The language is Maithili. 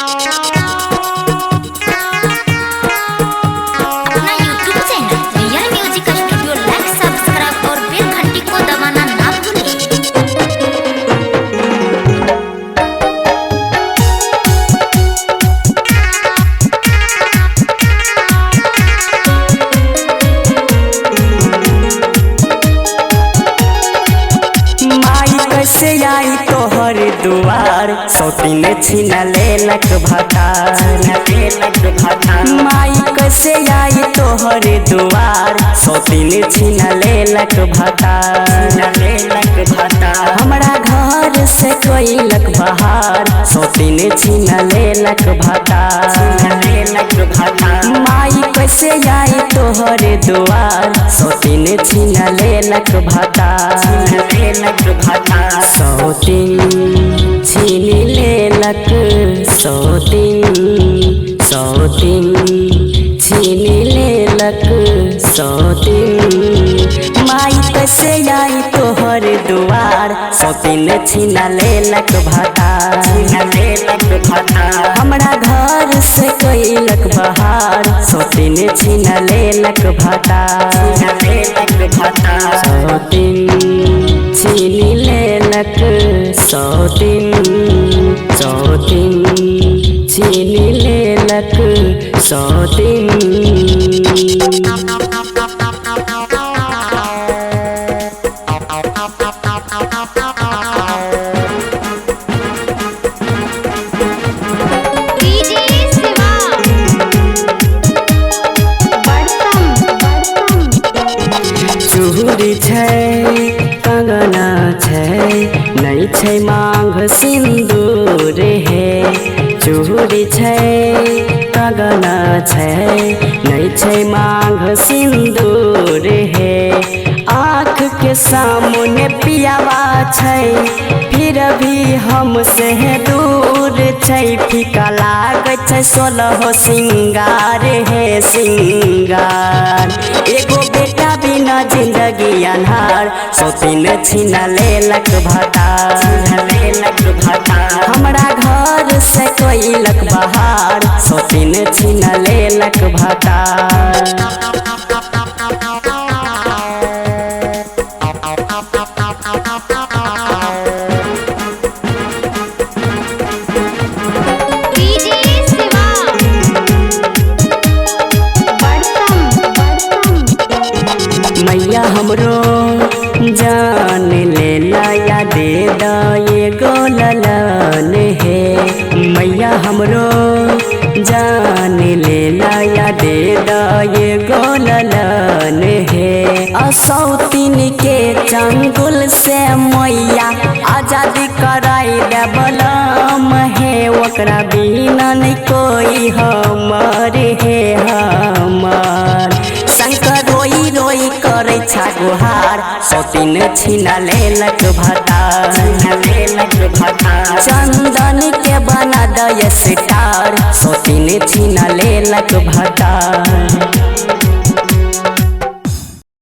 अपना YouTube channel real music studio like subscribe और बेल घंटी को दबाना ना भूलें। माई कैसे आई तोहर दुआर, सौतीन छीना लेलक भतार। माई कैसे आई तोहर दुआर, सौतीन छीना लेलक भतार। हमरा घर से कैलक बहार, सौतीन छीना लेलक भतार। माई कैसे आई तोहर दुआर, सौतीन छीना लेलक भतार। सौतीन छीन लेलक, सौतीन सौतीन छीन लेलक सौतीन। माई कैसे आई तोहर दुआर, सौतीन छीना लेलक भतार। हमरा घर से कैलक बहार, सौतीन छीना लेलक भतार। सौतीन छीन लेलक, सौतीन सौतीन छीन लेलक सौतीन। डीजे शिवा बड़सम बड़सम। चूड़ी छै कंगना छै, नहीं छै मांग सिंदूर हे। चूड़ी छै कंगना छै, नहीं छै मांग सिंदूर हे। आँख के सामने पियावा छै, फिर भी हमसे दूर छै। फीका लागै छै सोलह सिंगार हे सिंगार। एगो बेटा बिना जिंदगी अन्हार, सौतीन छीना लेलक भतार। हमरा घर से कैलक बहार, सौतीन छीना लेलक भतार। डीजे शिवा बड़सम बड़सम। मैया हमरो जान लेला या दे एगो ललन हे। मैया हमरो जान लेला या दे एगो ललन हे। असौतीन के चंगुल से मैया आजादी कराई देबलम हे। ओकरा बिना नहीं कोई हमर हे हमर। शंकर रोई रोई करै छा गुहार, सौतीन छीना लेलक भतार। चंदन के बना दय सितार, सौतीन छीना लेलक भतार।